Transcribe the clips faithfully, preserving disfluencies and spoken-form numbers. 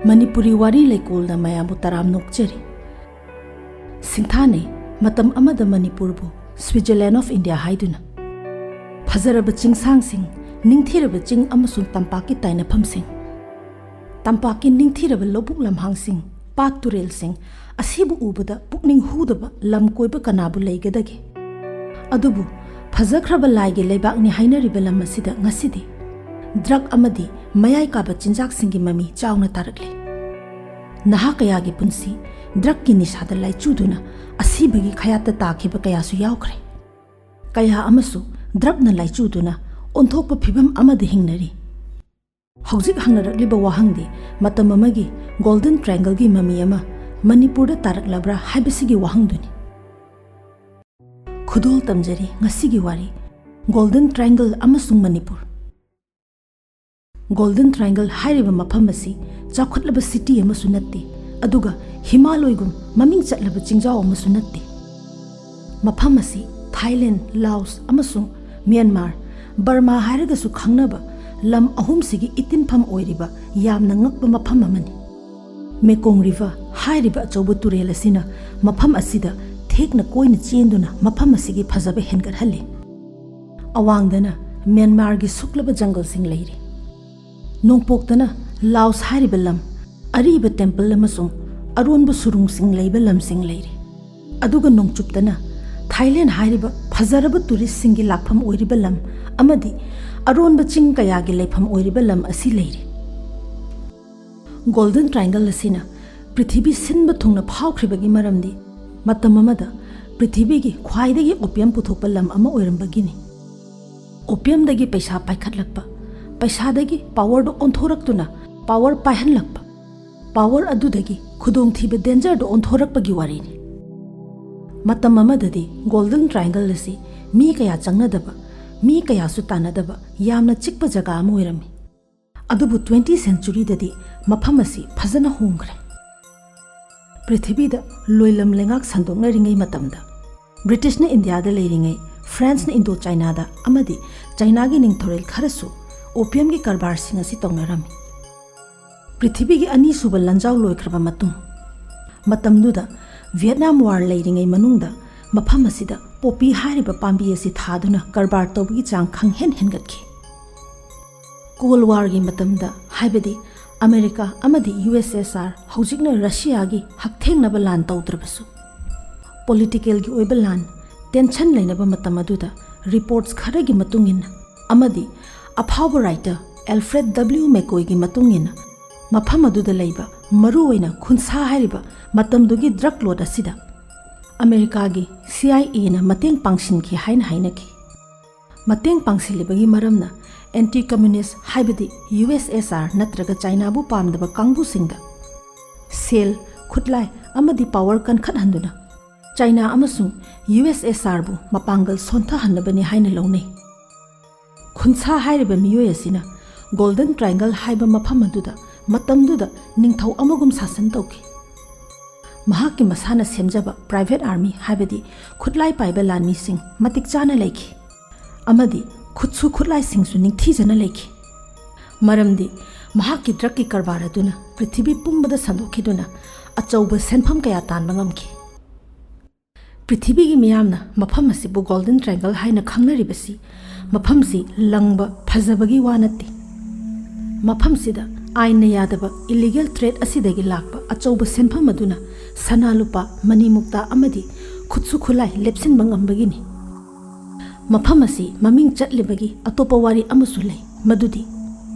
ꯃꯅꯤꯄꯨꯔꯤ ꯋꯥꯔꯤ ꯂꯩꯀꯣꯜꯅ ꯃꯌꯥꯝꯕꯨ ꯇꯔꯥꯝ ꯅꯣꯛꯆꯔꯤ꯫ ꯁꯤꯡꯊꯥꯅꯩ ꯃꯇꯝ ꯑꯃꯗ ꯃꯅꯤꯄꯨꯔꯕꯨ Switzerland of India ꯍꯥꯏꯗꯨꯅ꯫ ꯐꯖꯔꯕ ꯆꯤꯡꯁꯥꯡꯁꯤꯡ, ꯅꯤꯡꯊꯤꯔꯕ ꯆꯤꯡ ꯑꯃꯁꯨꯡ ꯇꯝꯄꯥꯛꯀꯤ ꯇꯥꯏꯅꯐꯝꯁꯤꯡ, ꯇꯝꯄꯥꯛꯀꯤ ꯅꯤꯡꯊꯤꯔꯕ ꯂꯧꯕꯨꯛ ꯂꯝꯍꯥꯡꯁꯤꯡ, ꯄꯥꯠ ꯇꯨꯔꯦꯜꯁꯤꯡ ꯑꯁꯤꯕꯨ ꯎꯕꯗ ꯄꯨꯛꯅꯤꯡ ꯍꯨꯗꯕ ꯂꯝ ꯀꯣꯏꯕ ꯀꯅꯥꯕꯨ ꯂꯩꯒꯗꯒꯦ? ꯑꯗꯨꯕꯨ ꯐꯖꯈ꯭ꯔꯕ ꯂꯥꯏꯒꯤ ꯂꯩꯕꯥꯛꯅꯤ ꯍꯥꯏꯅꯔꯤꯕ ꯂꯝ ꯑꯁꯤꯗ ꯉꯁꯤꯗꯤ drug ꯑꯃꯗꯤ ꯃꯌꯥꯏ ꯀꯥꯕ ꯆꯤꯟꯖꯥꯛꯁꯤꯡꯒꯤ ꯃꯃꯤ ꯆꯥꯎꯅ ꯇꯥꯔꯛꯂꯤ꯫ ꯅꯍꯥ ꯀꯌꯥꯒꯤ ꯄꯨꯟꯁꯤ drugꯀꯤ ꯅꯤꯁꯥꯗ ꯂꯥꯏꯆꯨꯗꯨꯅ ꯑꯁꯤꯕꯒꯤ ꯈꯌꯥꯠꯇ ꯇꯥꯈꯤꯕ ꯀꯌꯥꯁꯨ ꯌꯥꯎꯈ꯭ꯔꯦ꯫ ꯀꯌꯥ ꯑꯃꯁꯨ drugꯅ ꯂꯥꯏꯆꯨꯗꯨꯅ ꯑꯣꯟꯊꯣꯛꯄ ꯐꯤꯚꯝ ꯑꯃꯗ ꯍꯤꯡꯅꯔꯤ꯫ ꯍꯧꯖꯤꯛ ꯍꯪꯅꯔꯛꯂꯤꯕ ꯋꯥꯍꯪꯗꯤ ꯃꯇꯝ ꯑꯃꯒꯤ Golden Triangleꯒꯤ ꯃꯃꯤ ꯑꯃ ꯃꯅꯤꯄꯨꯔꯗ ꯇꯥꯔꯛꯂꯕ꯭ꯔꯥ ꯍꯥꯏꯕꯁꯤꯒꯤ ꯋꯥꯍꯪꯗꯨꯅꯤ꯫ ꯈꯨꯗꯣꯜ ꯇꯝꯖꯔꯤ ꯉꯁꯤꯒꯤ ꯋꯥꯔꯤ, Golden Triangle ꯑꯃꯁꯨꯡ ꯃꯅꯤꯄꯨꯔ꯫ Golden Triangle ꯍꯥꯏꯔꯤꯕ ꯃꯐꯝ ꯑꯁꯤ ꯆꯥꯎꯈꯠꯂꯕ city ꯑꯃꯁꯨ ꯅꯠꯇꯦ, ꯑꯗꯨꯒ ꯍꯤꯃꯥꯂꯣꯏꯒꯨꯝ ꯃꯃꯤꯡ ꯆꯠꯂꯕ ꯆꯤꯡꯖꯥꯎ ꯑꯃꯁꯨ ꯅꯠꯇꯦ꯫ ꯃꯐꯝ ꯑꯁꯤ ꯊꯥꯏꯂꯦꯟ, ꯂꯥꯑꯣꯁ ꯑꯃꯁꯨꯡ ꯃ꯭ꯌꯥꯟꯃꯥꯔ, ꯕꯔꯃꯥ ꯍꯥꯏꯔꯒꯁꯨ ꯈꯪꯅꯕ ꯂꯝ ꯑꯍꯨꯝꯁꯤꯒꯤ ꯏꯇꯤꯟꯐꯝ ꯑꯣꯏꯔꯤꯕ ꯌꯥꯝꯅ ꯉꯛꯄ ꯃꯐꯝ ꯑꯃꯅꯤ꯫ Mekong River ꯍꯥꯏꯔꯤꯕ ꯑꯆꯧꯕ ꯇꯨꯔꯦꯜ ꯑꯁꯤꯅ ꯃꯐꯝ ꯑꯁꯤꯗ ꯊꯦꯛꯅ ꯀꯣꯏꯅ ꯆꯦꯟꯗꯨꯅ ꯃꯐꯝ ꯑꯁꯤꯒꯤ ꯐꯖꯕ ꯍꯦꯟꯒꯠꯍꯜꯂꯤ꯫ ꯑꯋꯥꯡꯗꯅ ꯃ꯭ꯌꯥꯟꯃꯥꯔꯒꯤ ꯁꯨꯛꯂꯕ ꯖꯪꯒꯜꯁꯤꯡ ꯂꯩꯔꯤ꯫ ꯅꯣꯡꯄꯣꯛꯇꯅ ꯂꯥꯑꯣꯁ ꯍꯥꯏꯔꯤꯕ ꯂꯝ, ꯑꯔꯤꯕ temple ꯑꯃꯁꯨꯡ ꯑꯔꯣꯟꯕ ꯁꯨꯔꯨꯡꯁꯤꯡ ꯂꯩꯕ ꯂꯝꯁꯤꯡ ꯂꯩꯔꯤ꯫ ꯑꯗꯨꯒ ꯅꯣꯡꯆꯨꯞꯇꯅ ꯊꯥꯏꯂꯦꯟ ꯍꯥꯏꯔꯤꯕ ꯐꯖꯔꯕ touristꯁꯤꯡꯒꯤ ꯂꯥꯛꯐꯝ ꯑꯣꯏꯔꯤꯕ ꯂꯝ ꯑꯃꯗꯤ ꯑꯔꯣꯟꯕ ꯆꯤꯡ ꯀꯌꯥꯒꯤ ꯂꯩꯐꯝ ꯑꯣꯏꯔꯤꯕ ꯂꯝ ꯑꯁꯤ ꯂꯩꯔꯤ꯫ Golden Triangle ꯑꯁꯤꯅ ꯄ꯭ꯔꯤꯊꯤꯕꯤ ꯁꯤꯟꯕ ꯊꯨꯡꯅ ꯐꯥꯎꯈ꯭ꯔꯤꯕꯒꯤ ꯃꯔꯝꯗꯤ ꯃꯇꯝ ꯑꯃꯗ ꯄ꯭ꯔꯤꯊꯤꯕꯤꯒꯤ ꯈ꯭ꯋꯥꯏꯗꯒꯤ opium ꯄꯨꯊꯣꯛꯄ ꯂꯝ ꯑꯃ ꯑꯣꯏꯔꯝꯕꯒꯤꯅꯤ꯫ Opiumꯗꯒꯤ ꯄꯩꯁꯥ ꯄꯥꯏꯈꯠꯂꯛꯄ, ꯄꯩꯁꯥꯗꯒꯤ powerꯗ ꯑꯣꯟꯊꯣꯔꯛꯇꯨꯅ power ꯄꯥꯏꯍꯜꯂꯛꯄ, power ꯑꯗꯨꯗꯒꯤ ꯈꯨꯗꯣꯡꯊꯤꯕ dangerꯗ ꯑꯣꯟꯊꯣꯔꯛꯄꯒꯤ ꯋꯥꯔꯤꯅꯤ꯫ ꯃꯇꯝ ꯑꯃꯗꯗꯤ Golden Triangle ꯑꯁꯤ ꯃꯤ ꯀꯌꯥ ꯆꯪꯅꯗꯕ, ꯃꯤ ꯀꯌꯥꯁꯨ ꯇꯥꯟꯅꯗꯕ ꯌꯥꯝꯅ ꯆꯤꯛꯄ ꯖꯒꯥ ꯑꯃ ꯑꯣꯏꯔꯝꯃꯤ꯫ ꯑꯗꯨꯕꯨ twenty centuryꯗꯗꯤ ꯃꯐꯝ ꯑꯁꯤ ꯐꯖꯅ ꯍꯣꯡꯈ꯭ꯔꯦ꯫ ꯄ꯭ꯔꯤꯊꯤꯕꯤꯗ ꯂꯣꯏꯂꯝ ꯂꯩꯉꯥꯛ ꯁꯟꯗꯣꯛꯅꯔꯤꯉꯩ ꯃꯇꯝꯗ, Britishꯅ Indiaꯗ ꯂꯩꯔꯤꯉꯩ Frenchꯅ Indochinaꯗ ꯑꯃꯗꯤ Chinaꯒꯤ ꯅꯤꯡꯊꯧꯔꯦꯜ ꯈꯔꯁꯨ opiumꯒꯤ ꯀꯔꯕꯥꯔꯁꯤꯡ ꯑꯁꯤ ꯇꯧꯅꯔꯝꯃꯤ꯫ ꯄ꯭ꯔꯤꯊꯤꯕꯤꯒꯤ ꯑꯅꯤꯁꯨꯕ ꯂꯥꯟꯖꯥꯎ ꯂꯣꯏꯈ꯭ꯔꯕ ꯃꯇꯨꯡ, ꯃꯇꯝꯗꯨꯗ ꯚꯤꯌꯦꯠꯅꯥꯝ ꯋꯥꯔ ꯂꯩꯔꯤꯉꯩ ꯃꯅꯨꯡꯗ ꯃꯐꯝ ꯑꯁꯤꯗ ꯄꯣꯄꯤ ꯍꯥꯏꯔꯤꯕ ꯄꯥꯝꯕꯤ ꯑꯁꯤ ꯊꯥꯗꯨꯅ ꯀꯔꯕꯥꯔ ꯇꯧꯕꯒꯤ ꯆꯥꯡ ꯈꯪꯍꯦꯟ ꯍꯦꯟꯒꯠꯈꯤ꯫ ꯀꯣꯜ ꯋꯥꯔꯒꯤ ꯃꯇꯝꯗ, ꯍꯥꯏꯕꯗꯤ ꯑꯃꯦꯔꯤꯀꯥ ꯑꯃꯗꯤ ꯌꯨ ꯑꯦꯁ ꯑꯦꯁ ꯑꯥꯔ, ꯍꯧꯖꯤꯛꯅ ꯔꯁꯤꯌꯥꯒꯤ, ꯍꯛꯊꯦꯡꯅꯕ ꯂꯥꯟ ꯇꯧꯗ꯭ꯔꯕꯁꯨ, ꯄꯣꯂꯤꯇꯤꯀꯦꯜꯒꯤ ꯑꯣꯏꯕ ꯂꯥꯟ, ꯇꯦꯟꯁꯟ ꯂꯩꯅꯕ ꯃꯇꯝ ꯑꯗꯨꯗ, ꯔꯤꯄꯣꯔꯠꯁ ꯈꯔꯒꯤ ꯃꯇꯨꯡ ꯏꯟꯅ ꯑꯃꯗꯤ ꯑꯐꯥꯎꯕ ꯔꯥꯏꯇꯔ ꯑꯦꯜꯐ꯭ꯔꯦꯗ ꯗꯕ꯭ꯂꯤꯎ ꯃꯦꯀꯣꯏꯒꯤ ꯃꯇꯨꯡ ꯏꯟꯅ, ꯃꯐꯝ ꯑꯗꯨꯗ ꯂꯩꯕ ꯃꯔꯨꯑꯣꯏꯅ ꯈꯨꯟꯁꯥ ꯍꯥꯏꯔꯤꯕ ꯃꯇꯝꯗꯨꯒꯤ ꯗ꯭ꯔꯒ ꯂꯣꯔꯗ ꯑꯁꯤꯗ ꯑꯃꯦꯔꯤꯀꯥꯒꯤ ꯁꯤ ꯑꯥꯏ ꯑꯦꯅ ꯃꯇꯦꯡ ꯄꯥꯡꯁꯤꯟꯈꯤ ꯍꯥꯏꯅ ꯍꯥꯏꯅꯈꯤ꯫ ꯃꯇꯦꯡ ꯄꯥꯡꯁꯤꯜꯂꯤꯕꯒꯤ ꯃꯔꯝꯅ ꯑꯦꯟꯇꯤ ꯀꯝꯃ꯭ꯌꯨꯅꯤꯁ, ꯍꯥꯏꯕꯗꯤ ꯌꯨ ꯑꯦꯁ ꯑꯦꯁ ꯑꯥꯔ ꯅꯠꯇ꯭ꯔꯒ ꯆꯥꯏꯅꯥꯕꯨ ꯄꯥꯝꯗꯕ ꯀꯥꯡꯕꯨꯁꯤꯡꯗ ꯁꯦꯜ, ꯈꯨꯠꯂꯥꯏ ꯑꯃꯗꯤ ꯄꯥꯋꯔ ꯀꯟꯈꯠꯍꯟꯗꯨꯅ ꯆꯥꯏꯅꯥ ꯑꯃꯁꯨꯡ ꯌꯨ ꯑꯦꯁ ꯑꯦꯁ ꯑꯥꯔꯕꯨ ꯃꯄꯥꯡꯒꯜ ꯁꯣꯟꯊꯍꯟꯅꯕꯅꯤ ꯍꯥꯏꯅ ꯂꯧꯅꯩ꯫ ꯈꯨꯟꯁꯥ ꯍꯥꯏꯔꯤꯕ ꯃꯤꯑꯣꯏ ꯑꯁꯤꯅ ꯒꯣꯜꯗꯟ ꯇ꯭ꯔꯥꯏꯡꯒꯜ ꯍꯥꯏꯕ ꯃꯐꯝ ꯑꯗꯨꯗ ꯃꯇꯝꯗꯨꯗ ꯅꯤꯡꯊꯧ ꯑꯃꯒꯨꯝ ꯁꯥꯁꯟ ꯇꯧꯈꯤ꯫ ꯃꯍꯥꯛꯀꯤ ꯃꯁꯥꯅ ꯁꯦꯝꯖꯕ ꯄ꯭ꯔꯥꯏꯚꯦꯠ ꯑꯥꯔꯃꯤ, ꯍꯥꯏꯕꯗꯤ ꯈꯨꯠꯂꯥꯏ ꯄꯥꯏꯕ ꯂꯥꯟꯃꯤꯁꯤꯡ ꯃꯇꯤꯛ ꯆꯥꯅ ꯂꯩꯈꯤ ꯑꯃꯗꯤ ꯈꯨꯠꯁꯨ ꯈꯨꯠꯂꯥꯏꯁꯤꯡꯁꯨ ꯅꯤꯡꯊꯤꯖꯅ ꯂꯩꯈꯤ꯫ ꯃꯔꯝꯗꯤ ꯃꯍꯥꯛꯀꯤ ꯗ꯭ꯔꯒꯀꯤ ꯀꯔꯕꯥꯔ ꯑꯗꯨꯅ ꯄ꯭ꯔꯤꯊꯤꯕꯤ ꯄꯨꯝꯕꯗ ꯁꯟꯗꯣꯛꯈꯤꯗꯨꯅ ꯑꯆꯧꯕ ꯁꯦꯟꯐꯝ ꯀꯌꯥ ꯇꯥꯟꯕ ꯉꯝꯈꯤ꯫ ꯄ꯭ꯔꯤꯊꯤꯕꯤꯒꯤ ꯃꯤꯌꯥꯝꯅ ꯃꯐꯝ ꯑꯁꯤꯕꯨ ꯒꯣꯜꯗꯟ ꯇ꯭ꯔꯥꯏꯡꯒꯜ ꯍꯥꯏꯅ ꯈꯪꯅꯔꯤꯕꯁꯤ ꯃꯐꯝꯁꯤ ꯂꯪꯕ ꯐꯖꯕꯒꯤ ꯋꯥ ꯅꯠꯇꯦ꯫ ꯃꯐꯝꯁꯤꯗ ꯑꯥꯏꯟꯅ ꯌꯥꯗꯕ ꯏꯂꯤꯒꯦꯜ ꯇ꯭ꯔꯦꯗ ꯑꯁꯤꯗꯒꯤ ꯂꯥꯛꯄ ꯑꯆꯧꯕ ꯁꯦꯟꯐꯝ ꯑꯗꯨꯅ ꯁꯅꯥ ꯂꯨꯄꯥ, ꯃꯅꯤ ꯃꯨꯛꯇꯥ ꯑꯃꯗꯤ ꯈꯨꯠꯁꯨ ꯈꯨꯠꯂꯥꯏ ꯂꯦꯞꯁꯤꯟꯕ ꯉꯝꯕꯒꯤꯅꯤ꯫ ꯃꯐꯝ ꯑꯁꯤ ꯃꯃꯤꯡ ꯆꯠꯂꯤꯕꯒꯤ ꯑꯇꯣꯞꯄ ꯋꯥꯔꯤ ꯑꯃꯁꯨ ꯂꯩ, ꯃꯗꯨꯗꯤ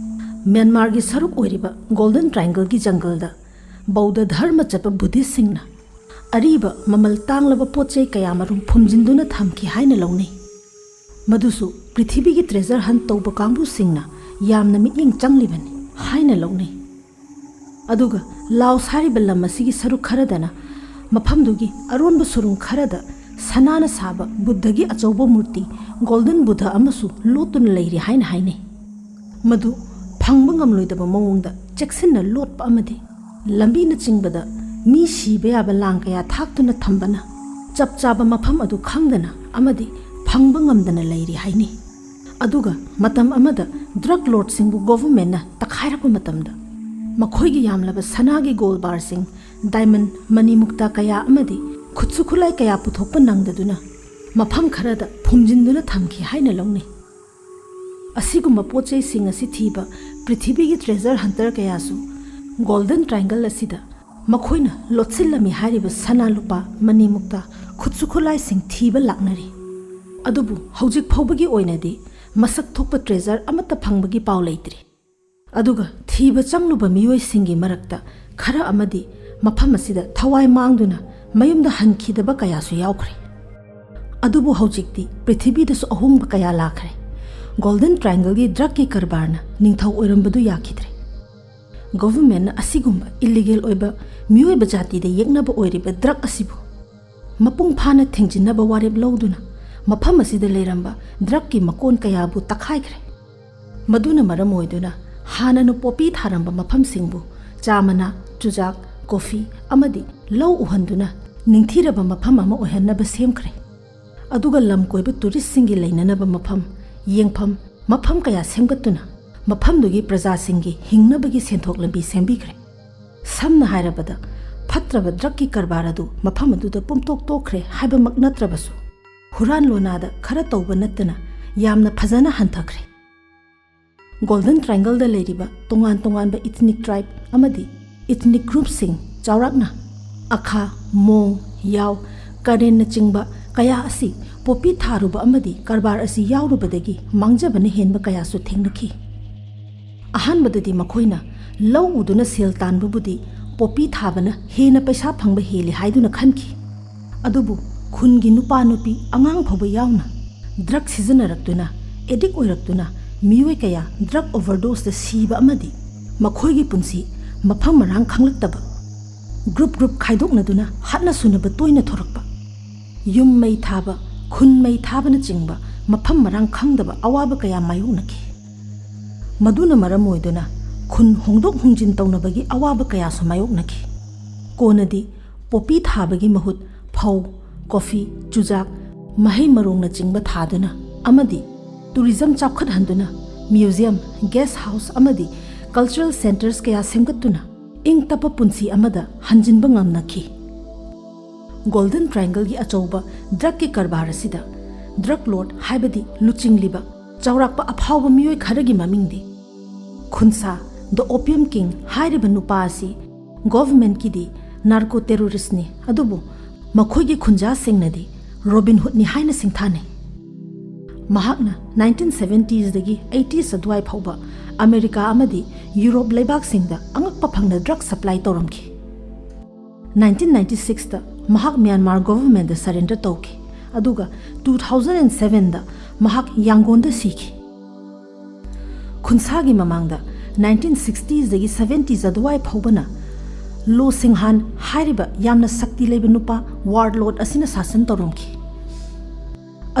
ꯃ꯭ꯌꯥꯟꯃꯥꯔꯒꯤ ꯁꯔꯨꯛ ꯑꯣꯏꯔꯤꯕ ꯒꯣꯜꯗꯟ ꯇ꯭ꯔꯥꯏꯡꯒꯜꯒꯤ ꯖꯪꯒꯜꯗ ꯕꯧꯗ ꯙꯔꯃ ꯆꯠꯄ ꯕꯨꯙꯤꯁꯁꯤꯡꯅ ꯑꯔꯤꯕ ꯃꯃꯜ ꯇꯥꯡꯂꯕ ꯄꯣꯠ ꯆꯩ ꯀꯌꯥꯃꯔꯨꯝ ꯐꯨꯝꯖꯤꯟꯗꯨꯅ ꯊꯝꯈꯤ ꯍꯥꯏꯅ ꯂꯧꯅꯩ꯫ ꯃꯗꯨꯁꯨ ꯄ꯭ꯔꯤꯊꯤꯕꯤꯒꯤ ꯇ꯭ꯔꯦꯖꯔ ꯍꯟꯠ ꯇꯧꯕ ꯀꯥꯡꯕꯨꯁꯤꯡꯅ ꯌꯥꯝꯅ ꯃꯤꯠꯌꯦꯡ ꯆꯪꯂꯤꯕꯅꯤ ꯍꯥꯏꯅ ꯂꯧꯅꯩ꯫ ꯑꯗꯨꯒ ꯂꯥꯑꯣꯁ ꯍꯥꯏꯔꯤꯕ ꯂꯝ ꯑꯁꯤꯒꯤ ꯁꯔꯨꯛ ꯈꯔꯗꯅ ꯃꯐꯝꯗꯨꯒꯤ ꯑꯔꯣꯟꯕ ꯁꯨꯔꯨꯡ ꯈꯔꯗ ꯁꯅꯥꯅ ꯁꯥꯕ ꯕꯨꯗꯙꯒꯤ ꯑꯆꯧꯕ ꯃꯨꯔꯇꯤ, ꯒꯣꯜꯗꯟ ꯕꯨꯗꯙ ꯑꯃꯁꯨ ꯂꯣꯠꯇꯨꯅ ꯂꯩꯔꯤ ꯍꯥꯏꯅ ꯍꯥꯏꯅꯩ꯫ ꯃꯗꯨ ꯐꯪꯕ ꯉꯝꯂꯣꯏꯗꯕ ꯃꯑꯣꯡꯗ ꯆꯦꯛꯁꯤꯟꯅ ꯂꯣꯠꯄ ꯑꯃꯗꯤ ꯂꯝꯕꯤꯅꯆꯤꯡꯕꯗ ꯃꯤ ꯁꯤꯕ ꯌꯥꯕ ꯂꯥꯡ ꯀꯌꯥ ꯊꯥꯛꯇꯨꯅ ꯊꯝꯕꯅ ꯆꯞ ꯆꯥꯕ ꯃꯐꯝ ꯑꯗꯨ ꯈꯪꯗꯅ ꯑꯃꯗꯤ ꯐꯪꯕ ꯉꯝꯗꯅ ꯂꯩꯔꯤ ꯍꯥꯏꯅꯩ꯫ ꯑꯗꯨꯒ ꯃꯇꯝ ꯑꯃꯗ ꯗ꯭ꯔꯒ ꯂꯣꯔꯗꯁꯤꯡꯕꯨ ꯒꯣꯚꯔꯟꯃꯦꯟꯠꯅ ꯇꯛꯈꯥꯏꯔꯛꯄ ꯃꯇꯝꯗ ꯃꯈꯣꯏꯒꯤ ꯌꯥꯝꯂꯕ ꯁꯅꯥꯒꯤ ꯒꯣꯜ ꯕꯥꯔꯁꯤꯡ, ꯗꯥꯏꯃꯟ, ꯃꯅꯤ ꯃꯨꯛꯇꯥ ꯀꯌꯥ ꯑꯃꯗꯤ ꯈꯨꯠꯁꯨ ꯈꯨꯠꯂꯥꯏ ꯀꯌꯥ ꯄꯨꯊꯣꯛꯄ ꯅꯪꯗꯗꯨꯅ ꯃꯐꯝ ꯈꯔꯗ ꯐꯨꯝꯖꯤꯟꯗꯨꯅ ꯊꯝꯈꯤ ꯍꯥꯏꯅ ꯂꯧꯅꯩ꯫ ꯑꯁꯤꯒꯨꯝꯕ ꯄꯣꯠ ꯆꯩꯁꯤꯡ ꯑꯁꯤ ꯊꯤꯕ ꯄ꯭ꯔꯤꯊꯤꯕꯤꯒꯤ ꯇ꯭ꯔꯦꯖꯔ ꯍꯟꯇꯔ ꯀꯌꯥꯁꯨ ꯒꯣꯜꯗꯟ ꯇ꯭ꯔꯥꯏꯡꯒꯜ ꯑꯁꯤꯗ ꯃꯈꯣꯏꯅ ꯂꯣꯠꯁꯤꯜꯂꯝꯃꯤ ꯍꯥꯏꯔꯤꯕ ꯁꯅꯥ, ꯂꯨꯄꯥ, ꯃꯅꯤ ꯃꯨꯛꯇꯥ, ꯈꯨꯠꯁꯨ ꯈꯨꯠꯂꯥꯏꯁꯤꯡ ꯊꯤꯕ ꯂꯥꯛꯅꯔꯤ꯫ ꯑꯗꯨꯕꯨ ꯍꯧꯖꯤꯛ ꯐꯥꯎꯕꯒꯤ ꯑꯣꯏꯅꯗꯤ ꯃꯁꯛ ꯊꯣꯛꯄ ꯇ꯭ꯔꯦꯖꯔ ꯑꯃꯠꯇ ꯐꯪꯕꯒꯤ ꯄꯥꯎ ꯂꯩꯇ꯭ꯔꯤ꯫ ꯑꯗꯨꯒ ꯊꯤꯕ ꯆꯪꯂꯨꯕ ꯃꯤꯑꯣꯏꯁꯤꯡꯒꯤ ꯃꯔꯛꯇ ꯈꯔ ꯑꯃꯗꯤ ꯃꯐꯝ ꯑꯁꯤꯗ ꯊꯋꯥꯏ ꯃꯥꯡꯗꯨꯅ ꯃꯌꯨꯝꯗ ꯍꯟꯈꯤꯗꯕ ꯀꯌꯥꯁꯨ ꯌꯥꯎꯈ꯭ꯔꯦ꯫ ꯑꯗꯨꯕꯨ ꯍꯧꯖꯤꯛꯇꯤ ꯄ꯭ꯔꯤꯊꯤꯕꯤꯗꯁꯨ ꯑꯍꯣꯡꯕ ꯀꯌꯥ ꯂꯥꯛꯈ꯭ꯔꯦ꯫ ꯒꯣꯜꯗꯟ ꯇ꯭ꯔꯥꯏꯡꯒꯜꯒꯤ ꯗ꯭ꯔꯒꯀꯤ ꯀꯔꯕꯥꯔꯅ ꯅꯤꯡꯊꯧ ꯑꯣꯏꯔꯝꯕꯗꯨ ꯌꯥꯈꯤꯗ꯭ꯔꯦ꯫ ꯒꯣꯚꯔꯟꯃꯦꯟꯠꯅ ꯑꯁꯤꯒꯨꯝꯕ ꯏꯂꯤꯒꯦꯜ ꯑꯣꯏꯕ, ꯃꯤꯑꯣꯏꯕ ꯖꯥꯇꯤꯗ ꯌꯦꯛꯅꯕ ꯑꯣꯏꯔꯤꯕ ꯗ꯭ꯔꯒ ꯑꯁꯤꯕꯨ ꯃꯄꯨꯡ ꯐꯥꯅ ꯊꯤꯡꯖꯤꯟꯅꯕ ꯋꯥꯔꯦꯞ ꯂꯧꯗꯨꯅ ꯃꯐꯝ ꯑꯁꯤꯗ ꯂꯩꯔꯝꯕ ꯗ꯭ꯔꯒꯀꯤ ꯃꯀꯣꯟ ꯀꯌꯥꯕꯨ ꯇꯛꯈꯥꯏꯈ꯭ꯔꯦ꯫ ꯃꯗꯨꯅ ꯃꯔꯝ ꯑꯣꯏꯗꯨꯅ ꯍꯥꯟꯅꯅ ꯄꯣꯄꯤ ꯊꯥꯔꯝꯕ ꯃꯐꯝꯁꯤꯡꯕꯨ ꯆꯥ ꯃꯅꯥ, ꯆꯨꯖꯥꯛ, ꯀꯣꯐꯤ ꯑꯃꯗꯤ ꯂꯧ ꯎꯍꯟꯗꯨꯅ ꯅꯤꯡꯊꯤꯔꯕ ꯃꯐꯝ ꯑꯃ ꯑꯣꯏꯍꯟꯅꯕ ꯁꯦꯝꯈ꯭ꯔꯦ꯫ ꯑꯗꯨꯒ ꯂꯝ ꯀꯣꯏꯕ ꯇꯨꯔꯤꯁꯁꯤꯡꯒꯤ ꯂꯩꯅꯅꯕ ꯃꯐꯝ, ꯌꯦꯡꯐꯝ, ꯃꯐꯝ ꯀꯌꯥ ꯁꯦꯝꯒꯠꯇꯨꯅ ꯃꯐꯝꯗꯨꯒꯤ ꯄ꯭ꯔꯖꯥꯁꯤꯡꯒꯤ ꯍꯤꯡꯅꯕꯒꯤ ꯁꯦꯟꯊꯣꯛ ꯂꯝꯕꯤ ꯁꯦꯝꯕꯤꯈ꯭ꯔꯦ꯫ ꯁꯝꯅ ꯍꯥꯏꯔꯕꯗ, ꯐꯠꯇ꯭ꯔꯕ ꯗ꯭ꯔꯒꯀꯤ ꯀꯔꯕꯥꯔ ꯑꯗꯨ ꯃꯐꯝ ꯑꯗꯨꯗ ꯄꯨꯝꯇꯣꯛ ꯇꯣꯛꯈ꯭ꯔꯦ ꯍꯥꯏꯕꯃꯛ ꯅꯠꯇ꯭ꯔꯕꯁꯨ, ꯍꯨꯔꯥꯟ ꯂꯣꯅꯥꯗ ꯈꯔ ꯇꯧꯕ ꯅꯠꯇꯅ ꯌꯥꯝꯅ ꯐꯖꯅ ꯍꯟꯊꯈ꯭ꯔꯦ꯫ ꯒꯣꯜꯗꯟ ꯇ꯭ꯔꯥꯏꯡꯒꯜꯗ ꯂꯩꯔꯤꯕ ꯇꯣꯉꯥꯟ ꯇꯣꯉꯥꯟꯕ ꯏꯊꯅꯤꯛ ꯇ꯭ꯔꯥꯏꯕ ꯑꯃꯗꯤ ꯏꯊꯅꯤꯛ ꯒ꯭ꯔꯨꯞꯁꯤꯡ, ꯆꯥꯎꯔꯥꯛꯅ ꯑꯈꯥ, ꯃꯣꯡ, ꯌꯥꯎ, ꯀꯔꯦꯟꯅꯆꯤꯡꯕ ꯀꯌꯥ ꯑꯁꯤ ꯄꯣꯄꯤ ꯊꯥꯔꯨꯕ ꯑꯃꯗꯤ ꯀꯔꯕꯥꯔ ꯑꯁꯤ ꯌꯥꯎꯔꯨꯕꯗꯒꯤ ꯃꯥꯡꯖꯕꯅ ꯍꯦꯟꯕ ꯀꯌꯥꯁꯨ ꯊꯦꯡꯅꯈꯤ꯫ ꯑꯍꯥꯟꯕꯗꯗꯤ ꯃꯈꯣꯏꯅ ꯂꯧ ꯎꯗꯨꯅ ꯁꯦꯜ ꯇꯥꯟꯕꯕꯨꯗꯤ ꯄꯣꯄꯤ ꯊꯥꯕꯅ ꯍꯦꯟꯅ ꯄꯩꯁꯥ ꯐꯪꯕ ꯍꯦꯜꯂꯤ ꯍꯥꯏꯗꯨꯅ ꯈꯟꯈꯤ꯫ ꯑꯗꯨꯕꯨ ꯈꯨꯟꯒꯤ ꯅꯨꯄꯥ ꯅꯨꯄꯤ ꯑꯉꯥꯡ ꯐꯥꯎꯕ ꯌꯥꯎꯅ ꯗ꯭ꯔꯒ ꯁꯤꯖꯤꯟꯅꯔꯛꯇꯨꯅ, ꯑꯦꯗꯤꯛ ꯑꯣꯏꯔꯛꯇꯨꯅ ꯃꯤꯑꯣꯏ ꯀꯌꯥ ꯗ꯭ꯔꯒ ꯑꯣꯚꯔꯗꯣꯁꯇ ꯁꯤꯕ ꯑꯃꯗꯤ ꯃꯈꯣꯏꯒꯤ ꯄꯨꯟꯁꯤ ꯃꯐꯝ ꯃꯔꯥꯡ ꯈꯪꯂꯛꯇꯕ, ꯒ꯭ꯔꯨꯞ ꯒ꯭ꯔꯨꯞ ꯈꯥꯏꯗꯣꯛꯅꯗꯨꯅ ꯍꯥꯠꯅ ꯁꯨꯅꯕ ꯇꯣꯏꯅ ꯊꯣꯔꯛꯄ, ꯌꯨꯝ ꯃꯩ ꯊꯥꯕ, ꯈꯨꯟ ꯃꯩ ꯊꯥꯕꯅꯆꯤꯡꯕ ꯃꯐꯝ ꯃꯔꯥꯡ ꯈꯪꯗꯕ ꯑꯋꯥꯕ ꯀꯌꯥ ꯃꯥꯌꯣꯛꯅꯈꯤ꯫ ꯃꯗꯨꯅ ꯃꯔꯝ ꯑꯣꯏꯗꯨꯅ ꯈꯨꯟ ꯍꯣꯡꯗꯣꯛ ꯍꯣꯡꯖꯤꯟ ꯇꯧꯅꯕꯒꯤ ꯑꯋꯥꯕ ꯀꯌꯥꯁꯨ ꯃꯥꯌꯣꯛꯅꯈꯤ꯫ ꯀꯣꯟꯅꯗꯤ ꯄꯣꯄꯤ ꯊꯥꯕꯒꯤ ꯃꯍꯨꯠ ꯐꯧ, ꯀꯣꯐꯤ, ꯆꯨꯖꯥꯛ, ꯃꯍꯩ ꯃꯔꯣꯡꯅꯆꯤꯡꯕ ꯊꯥꯗꯨꯅ ꯑꯃꯗꯤ ꯇꯨꯔꯤꯖꯝ ꯆꯥꯎꯈꯠꯍꯟꯗꯨꯅ ꯃ꯭ꯌꯨꯖꯤꯌꯝ, ꯒꯦꯁ ꯍꯥꯎꯁ ꯑꯃꯗꯤ cultural centres ꯀꯌꯥ ꯁꯦꯝꯒꯠꯇꯨꯅ ꯏꯪ ꯇꯞꯄ ꯄꯨꯟꯁꯤ ꯑꯃꯗ ꯍꯟꯖꯤꯟꯕ ꯉꯝꯅꯈꯤ꯫ ꯒꯣꯜꯗꯟ ꯇ꯭ꯔꯥꯏꯡꯒꯜꯒꯤ ꯑꯆꯧꯕ ꯗ꯭ꯔꯒꯀꯤ ꯀꯔꯕꯥꯔ ꯑꯁꯤꯗ ꯗ꯭ꯔꯒ ꯂꯣꯔꯗ ꯍꯥꯏꯕꯗꯤ ꯂꯨꯆꯤꯡꯂꯤꯕ ꯆꯥꯎꯔꯥꯛꯄ ꯑꯐꯥꯎꯕ ꯃꯤꯑꯣꯏ ꯈꯔꯒꯤ ꯃꯃꯤꯡꯗꯤ ꯈꯨꯟꯁꯥ, ꯗ ꯑꯣꯄꯤꯌꯝ ꯀꯤꯡ ꯍꯥꯏꯔꯤꯕ ꯅꯨꯄꯥ ꯑꯁꯤ ꯒꯣꯚꯔꯟꯃꯦꯟꯠꯀꯤꯗꯤ ꯅꯥꯔꯀꯣ ꯇꯦꯔꯣꯔꯤꯁ꯭ꯠꯅꯤ, ꯑꯗꯨꯕꯨ ꯃꯈꯣꯏꯒꯤ ꯈꯨꯟꯖꯥꯁꯤꯡꯅꯗꯤ ꯔꯣꯕꯤꯟ ꯍꯨꯗꯅꯤ ꯍꯥꯏꯅ ꯁꯤꯡꯊꯥꯅꯩ꯫ ꯃꯍꯥꯛꯅ ꯅꯥꯏꯟꯇꯤꯟ ꯁꯚꯦꯟꯇꯤꯁꯇꯒꯤ ꯑꯩꯠꯇꯤꯁ ꯑꯗꯨꯋꯥꯏ ꯐꯥꯎꯕ ꯑꯃꯦꯔꯤꯀꯥ ꯑꯃꯗꯤ ꯌꯨꯔꯣꯞ ꯂꯩꯕꯥꯛꯁꯤꯡꯗ ꯑꯉꯛꯄ ꯐꯪꯅ ꯗ꯭ꯔꯒ ꯁꯄ꯭ꯂꯥꯏ ꯇꯧꯔꯝꯈꯤ꯫ ꯅꯥꯏꯟꯇꯤꯟ ꯅꯥꯏꯟꯇꯤ ꯁꯤꯛꯁꯇ ꯃꯍꯥꯛ ꯃ꯭ꯌꯥꯟꯃꯥꯔ ꯒꯣꯚꯔꯟꯃꯦꯟꯠꯇ ꯁꯔꯦꯟꯗꯔ ꯇꯧꯈꯤ, ꯑꯗꯨꯒ ꯇꯨ ꯊꯥꯎꯖꯟ ꯑꯦꯟ ꯁꯚꯦꯟꯗ ꯃꯍꯥꯛ ꯌꯥꯡꯒꯣꯟꯗ ꯁꯤꯈꯤ꯫ ꯈꯨꯟꯁꯥꯒꯤ ꯃꯃꯥꯡꯗ ꯅꯥꯏꯟꯇꯤꯟ ꯁꯤꯛꯁꯇꯤꯁꯇꯒꯤ ꯁꯚꯦꯟꯇꯤꯁ ꯑꯗꯨꯋꯥꯏ ꯐꯥꯎꯕꯅ ꯂꯣ ꯁꯤꯡꯍꯥꯟ ꯍꯥꯏꯔꯤꯕ ꯌꯥꯝꯅ ꯁꯛꯇꯤ ꯂꯩꯕ ꯅꯨꯄꯥ ꯋꯥꯔꯂꯣꯔꯗ ꯑꯁꯤꯅ ꯁꯥꯁꯟ ꯇꯧꯔꯝꯈꯤ꯫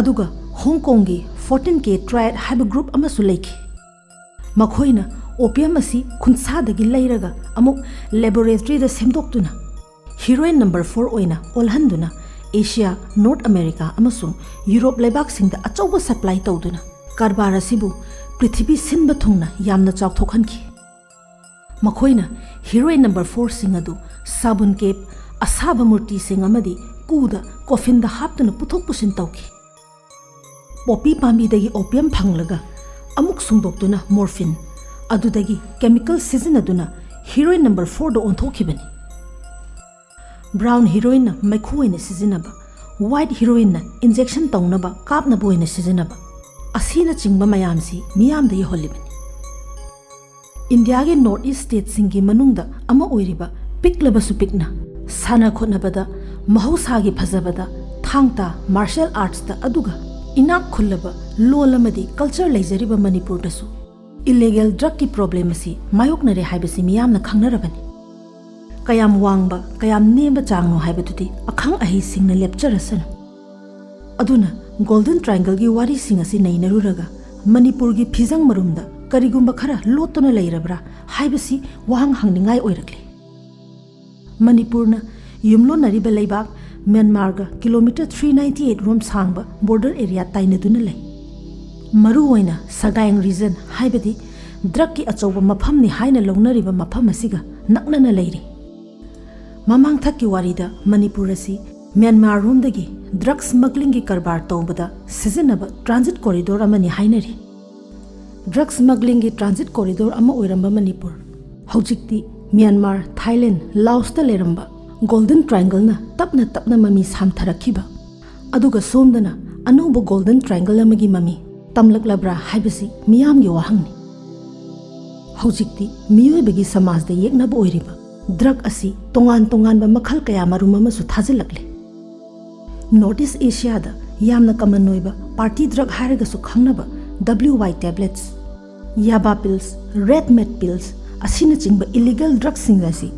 ꯑꯗꯨꯒ ꯍꯣꯡ ꯀꯣꯡꯒꯤ ꯐꯣꯔꯇꯤꯟ ꯀꯦ ꯇ꯭ꯔꯥꯏꯗ ꯍꯥꯏꯕ ꯒ꯭ꯔꯨꯞ ꯑꯃꯁꯨ ꯂꯩꯈꯤ꯫ ꯃꯈꯣꯏꯅ ꯑꯣꯄꯤꯌꯝ ꯑꯁꯤ ꯈꯨꯟꯁꯥꯗꯒꯤ ꯂꯩꯔꯒ ꯑꯃꯨꯛ ꯂꯦꯕꯣꯔꯦꯇꯔꯤꯗ ꯁꯦꯝꯗꯣꯛꯇꯨꯅ ꯍꯤꯔꯣꯏꯟ ꯅꯝꯕꯔ ꯐꯣꯔ ꯑꯣꯏꯅ ꯑꯣꯜꯍꯟꯗꯨꯅ ꯑꯦꯁꯤꯌꯥ, ꯅꯣꯔꯠ ꯑꯃꯦꯔꯤꯀꯥ ꯑꯃꯁꯨꯡ ꯌꯨꯔꯣꯞ ꯂꯩꯕꯥꯛꯁꯤꯡꯗ ꯑꯆꯧꯕ ꯁꯄ꯭ꯂꯥꯏ ꯇꯧꯗꯨꯅ ꯀꯔꯕꯥꯔ ꯑꯁꯤꯕꯨ ꯄ꯭ꯔꯤꯊꯤꯕꯤ ꯁꯤꯟꯕ ꯊꯨꯡꯅ ꯌꯥꯝꯅ ꯆꯥꯎꯊꯣꯛꯍꯟꯈꯤ꯫ ꯃꯈꯣꯏꯅ ꯍꯤꯔꯣꯏꯟ ꯅꯝꯕꯔ ꯐꯣꯔꯁꯤꯡ ꯑꯗꯨ ꯁꯥꯕꯨꯟ ꯀꯦꯞ, ꯑꯁꯥꯕ ꯃꯨꯔꯇꯤꯁꯤꯡ ꯑꯃꯗꯤ ꯀꯨꯗ ꯀꯣꯐꯤꯟꯗ ꯍꯥꯞꯇꯨꯅ ꯄꯨꯊꯣꯛ ꯄꯨꯁꯤꯟ ꯇꯧꯈꯤ꯫ ꯄꯣꯄꯤ ꯄꯥꯝꯕꯤꯗꯒꯤ ꯑꯣꯄꯤꯌꯝ ꯐꯪꯂꯒ ꯑꯃꯨꯛ ꯁꯨꯡꯗꯣꯛꯇꯨꯅ ꯃꯣꯔꯐꯤꯟ, ꯑꯗꯨꯗꯒꯤ ꯀꯦꯃꯤꯀꯦꯜ ꯁꯤꯖꯤꯟꯅꯗꯨꯅ ꯍꯤꯔꯣꯏꯟ ꯅꯝꯕꯔ ꯐꯣꯔꯗ ꯑꯣꯟꯊꯣꯛꯈꯤꯕꯅꯤ꯫ ꯕ꯭ꯔꯥꯎꯟ ꯍꯤꯔꯣꯏꯟꯅ ꯃꯩꯈꯨ ꯑꯣꯏꯅ ꯁꯤꯖꯤꯟꯅꯕ, ꯋꯥꯏꯠ ꯍꯤꯔꯣꯏꯟꯅ ꯏꯟꯖꯦꯛꯁꯟ ꯇꯧꯅꯕ ꯀꯥꯞꯅꯕ ꯑꯣꯏꯅ ꯁꯤꯖꯤꯟꯅꯕ ꯑꯁꯤꯅꯆꯤꯡꯕ ꯃꯌꯥꯝꯁꯤ ꯃꯤꯌꯥꯝꯗ ꯌꯧꯍꯜꯂꯤꯕꯅꯤ꯫ ꯏꯟꯗꯤꯌꯥꯒꯤ ꯅꯣꯔꯠ ꯏꯁ꯭ꯠ ꯁ꯭ꯇꯦꯠꯁꯤꯡꯒꯤ ꯃꯅꯨꯡꯗ ꯑꯃ ꯑꯣꯏꯔꯤꯕ ꯄꯤꯛꯂꯕꯁꯨ ꯄꯤꯛꯅ ꯁꯥꯟꯅ ꯈꯣꯠꯅꯕꯗ, ꯃꯍꯧꯁꯥꯒꯤ ꯐꯖꯕꯗ, ꯊꯥꯡ ꯇꯥ, ꯃꯥꯔꯁꯦꯜ ꯑꯥꯔꯠꯁꯇ, ꯑꯗꯨꯒ ꯏꯅꯥꯛ ꯈꯨꯜꯂꯕ ꯂꯣꯜ ꯑꯃꯗꯤ ꯀꯜꯆꯔ ꯂꯩꯖꯔꯤꯕ ꯃꯅꯤꯄꯨꯔꯗꯁꯨ ꯏꯂꯤꯒꯦꯜ ꯗ꯭ꯔꯒꯀꯤ ꯄ꯭ꯔꯣꯕ꯭ꯂꯦꯝ ꯑꯁꯤ ꯃꯥꯌꯣꯛꯅꯔꯦ ꯍꯥꯏꯕꯁꯤ ꯃꯤꯌꯥꯝꯅ ꯈꯪꯅꯔꯕꯅꯤ꯫ ꯀꯌꯥꯝ ꯋꯥꯡꯕ, ꯀꯌꯥꯝ ꯅꯦꯝꯕ ꯆꯥꯡꯅꯣ ꯍꯥꯏꯕꯗꯨꯗꯤ ꯑꯈꯪ ꯑꯍꯩꯁꯤꯡꯅ ꯂꯦꯞꯆꯔꯁꯅꯨ꯫ ꯑꯗꯨꯅ ꯒꯣꯜꯗꯟ ꯇ꯭ꯔꯥꯏꯡꯒꯜꯒꯤ ꯋꯥꯔꯤꯁꯤꯡ ꯑꯁꯤ ꯅꯩꯅꯔꯨꯔꯒ ꯃꯅꯤꯄꯨꯔꯒꯤ ꯐꯤꯖꯪ ꯃꯔꯨꯝꯗ ꯀꯔꯤꯒꯨꯝꯕ ꯈꯔ ꯂꯣꯠꯇꯨꯅ ꯂꯩꯔꯕ꯭ꯔꯥ ꯍꯥꯏꯕꯁꯤ ꯋꯥꯍꯪ ꯍꯪꯅꯤꯡꯉꯥꯏ ꯑꯣꯏꯔꯛꯂꯤ꯫ ꯃꯅꯤꯄꯨꯔꯅ ꯌꯨꯝꯂꯣꯟꯅꯔꯤꯕ ꯂꯩꯕꯥꯛ ꯃ꯭ꯌꯥꯟꯃꯥꯔꯒ ꯀꯤꯂꯣꯃꯤꯇꯔ ꯊ꯭ꯔꯤ ꯅꯥꯏꯟꯇꯤ ꯑꯩꯠ ꯔꯣꯝ ꯁꯥꯡꯕ ꯕꯣꯔꯗꯔ ꯑꯦꯔꯤꯌꯥ ꯇꯥꯏꯅꯗꯨꯅ ꯂꯩ꯫ ꯃꯔꯨꯑꯣꯏꯅ ꯁꯒꯥꯏꯡ ꯔꯤꯖꯟ, ꯍꯥꯏꯕꯗꯤ ꯗ꯭ꯔꯒꯀꯤ ꯑꯆꯧꯕ ꯃꯐꯝꯅꯤ ꯍꯥꯏꯅ ꯂꯧꯅꯔꯤꯕ ꯃꯐꯝ ꯑꯁꯤꯒ ꯅꯛꯅꯅ ꯂꯩꯔꯤ꯫ ꯃꯃꯥꯡꯊꯛꯀꯤ ꯋꯥꯔꯤꯗ ꯃꯅꯤꯄꯨꯔ ꯑꯁꯤ ꯃ꯭ꯌꯥꯟꯃꯥꯔ ꯔꯣꯝꯗꯒꯤ ꯗ꯭ꯔꯒ ꯁ꯭ꯃꯒ꯭ꯂꯤꯡꯒꯤ ꯀꯔꯕꯥꯔ ꯇꯧꯕꯗ ꯁꯤꯖꯤꯟꯅꯕ ꯇ꯭ꯔꯥꯟꯖꯤꯠ ꯀꯣꯔꯤꯗꯣꯔ ꯑꯃꯅꯤ ꯍꯥꯏꯅꯔꯤ꯫ ꯗ꯭ꯔꯒ ꯁ꯭ꯃꯒ꯭ꯂꯤꯡꯒꯤ ꯇ꯭ꯔꯥꯟꯖꯤꯠ ꯀꯣꯔꯤꯗꯣꯔ ꯑꯃ ꯑꯣꯏꯔꯝꯕ ꯃꯅꯤꯄꯨꯔ ꯍꯧꯖꯤꯛꯇꯤ ꯃ꯭ꯌꯥꯟꯃꯥꯔ, ꯊꯥꯏꯂꯦꯟ, ꯂꯥꯑꯣꯁꯇ ꯂꯩꯔꯝꯕ ꯒꯣꯜꯗꯟ ꯇ꯭ꯔꯥꯏꯡꯒꯜꯅ ꯇꯞꯅ ꯇꯞꯅ ꯃꯃꯤ ꯁꯥꯝꯊꯔꯛꯈꯤꯕ, ꯑꯗꯨꯒ ꯁꯣꯝꯗꯅ ꯑꯅꯧꯕ ꯒꯣꯜꯗꯟ ꯇ꯭ꯔꯥꯏꯡꯒꯜ ꯑꯃꯒꯤ ꯃꯃꯤ ꯇꯝꯂꯛꯂꯕ꯭ꯔꯥ ꯍꯥꯏꯕꯁꯤ ꯃꯤꯌꯥꯝꯒꯤ ꯋꯥꯍꯪꯅꯤ꯫ ꯍꯧꯖꯤꯛꯇꯤ ꯃꯤꯑꯣꯏꯕꯒꯤ ꯁꯃꯥꯖꯗ ꯌꯦꯛꯅꯕ ꯑꯣꯏꯔꯤꯕ ꯗ꯭ꯔꯒ ꯑꯁꯤ ꯇꯣꯉꯥꯟ ꯇꯣꯉꯥꯟꯕ ꯃꯈꯜ ꯀꯌꯥ ꯃꯔꯨꯝ ꯑꯃꯁꯨ ꯊꯥꯖꯤꯜꯂꯛꯂꯤ꯫ ꯅꯣꯔꯠ ꯏꯁ ꯑꯦꯁꯤꯌꯥꯗ ꯌꯥꯝꯅ ꯀꯃꯟ ꯑꯣꯏꯕ ꯄꯥꯔꯇꯤ ꯗ꯭ꯔꯒ ꯍꯥꯏꯔꯒꯁꯨ ꯈꯪꯅꯕ ꯗꯕ꯭ꯂꯤꯌꯨ ꯋꯥꯏ ꯇꯦꯕ꯭ꯂꯦꯠꯁ, ꯌꯥꯕꯥ ꯄꯤꯜꯁ, ꯔꯦꯗ ꯃꯦꯠ ꯄꯤꯜꯁ ꯑꯁꯤꯅꯆꯤꯡꯕ ꯏꯂꯤꯒꯦꯜ ꯗ꯭ꯔꯒꯁꯤꯡ ꯑꯁꯤ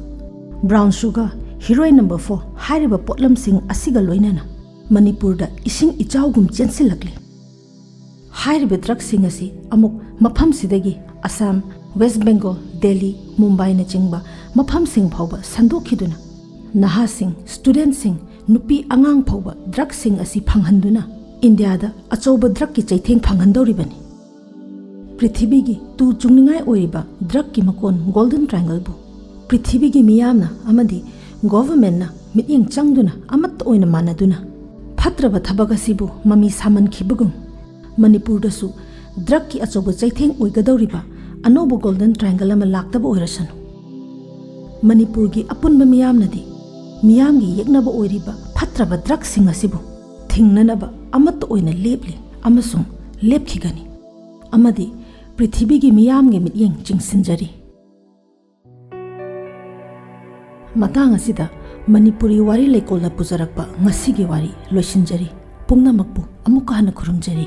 brown sugar, heroine number four ꯍꯥꯏꯔꯤꯕ ꯄꯣꯠꯂꯝꯁꯤꯡ ꯑꯁꯤꯒ ꯂꯣꯏꯅꯅ ꯃꯅꯤꯄꯨꯔꯗ ꯏꯁꯤꯡ ꯏꯆꯥꯎꯒꯨꯝ ꯆꯦꯟꯁꯤꯜꯂꯛꯂꯤ꯫ ꯍꯥꯏꯔꯤꯕ ꯗ꯭ꯔꯒꯁꯤꯡ ꯑꯁꯤ ꯑꯃꯨꯛ ꯃꯐꯝꯁꯤꯗꯒꯤ ꯑꯁꯥꯝ, ꯋꯦꯁ ꯕꯦꯡꯒꯣꯜ, ꯗꯦꯜꯂꯤ, ꯃꯨꯝꯕꯥꯏꯅꯆꯤꯡꯕ ꯃꯐꯝꯁꯤꯡ ꯐꯥꯎꯕ ꯁꯟꯗꯣꯛꯈꯤꯗꯨꯅ ꯅꯍꯥꯁꯤꯡ, ꯁ꯭ꯇꯨꯗꯦꯟꯠꯁꯤꯡ, ꯅꯨꯄꯤ ꯑꯉꯥꯡ ꯐꯥꯎꯕ ꯗ꯭ꯔꯒꯁꯤꯡ ꯑꯁꯤ ꯐꯪꯍꯟꯗꯨꯅ ꯏꯟꯗꯤꯌꯥꯗ ꯑꯆꯧꯕ ꯗ꯭ꯔꯒꯀꯤ ꯆꯩꯊꯦꯡ ꯐꯪꯍꯟꯗꯧꯔꯤꯕꯅꯤ꯫ ꯄ꯭ꯔꯤꯊꯤꯕꯤꯒꯤ ꯇꯨ ꯆꯨꯡꯅꯤꯡꯉꯥꯏ ꯑꯣꯏꯔꯤꯕ ꯗ꯭ꯔꯒꯀꯤ ꯃꯀꯣꯟ ꯒꯣꯜꯗꯟ ꯇ꯭ꯔꯥꯏꯡꯒꯜꯕꯨ ꯄ꯭ꯔꯤꯊꯤꯕꯤꯒꯤ ꯃꯤꯌꯥꯝꯅ ꯑꯃꯗꯤ ꯒꯣꯚꯔꯟꯃꯦꯟꯠꯅ ꯃꯤꯠꯌꯦꯡ ꯆꯪꯗꯨꯅ ꯑꯃꯠꯇ ꯑꯣꯏꯅ ꯃꯥꯟꯅꯗꯨꯅ ꯐꯠꯇ꯭ꯔꯕ ꯊꯕꯛ ꯑꯁꯤꯕꯨ ꯃꯃꯤ ꯁꯥꯃꯟꯈꯤꯕꯒꯨꯝ, ꯃꯅꯤꯄꯨꯔꯗꯁꯨ ꯗ꯭ꯔꯒꯀꯤ ꯑꯆꯧꯕ ꯆꯩꯊꯦꯡ ꯑꯣꯏꯒꯗꯧꯔꯤꯕ ꯑꯅꯧꯕ ꯒꯣꯜꯗꯟ ꯇ꯭ꯔꯥꯏꯡꯒꯜ ꯑꯃ ꯂꯥꯛꯇꯕ ꯑꯣꯏꯔꯁꯅꯨ꯫ ꯃꯅꯤꯄꯨꯔꯒꯤ ꯑꯄꯨꯟꯕ ꯃꯤꯌꯥꯝꯅꯗꯤ ꯃꯤꯌꯥꯝꯒꯤ ꯌꯦꯛꯅꯕ ꯑꯣꯏꯔꯤꯕ ꯐꯠꯇ꯭ꯔꯕ ꯗ꯭ꯔꯒꯁꯤꯡ ꯑꯁꯤꯕꯨ ꯊꯤꯡꯅꯅꯕ ꯑꯃꯠꯇ ꯑꯣꯏꯅ ꯂꯦꯞꯂꯤ ꯑꯃꯁꯨꯡ ꯂꯦꯞꯈꯤꯒꯅꯤ, ꯑꯃꯗꯤ ꯄ꯭ꯔꯤꯊꯤꯕꯤꯒꯤ ꯃꯤꯌꯥꯝꯒꯤ ꯃꯤꯠꯌꯦꯡ ꯆꯤꯡꯁꯤꯟꯖꯔꯤ꯫ ꯃꯇꯥꯡ ꯑꯁꯤꯗ ꯃꯅꯤꯄꯨꯔꯤ ꯋꯥꯔꯤ ꯂꯩꯀꯣꯜꯅ ꯄꯨꯖꯔꯛꯄ ꯉꯁꯤꯒꯤ ꯋꯥꯔꯤ ꯂꯣꯏꯁꯤꯟꯖꯔꯤ꯫ ꯄꯨꯝꯅꯃꯛꯄꯨ ꯑꯃꯨꯛꯀ ꯍꯟꯅ ꯈꯨꯔꯨꯝꯖꯔꯤ꯫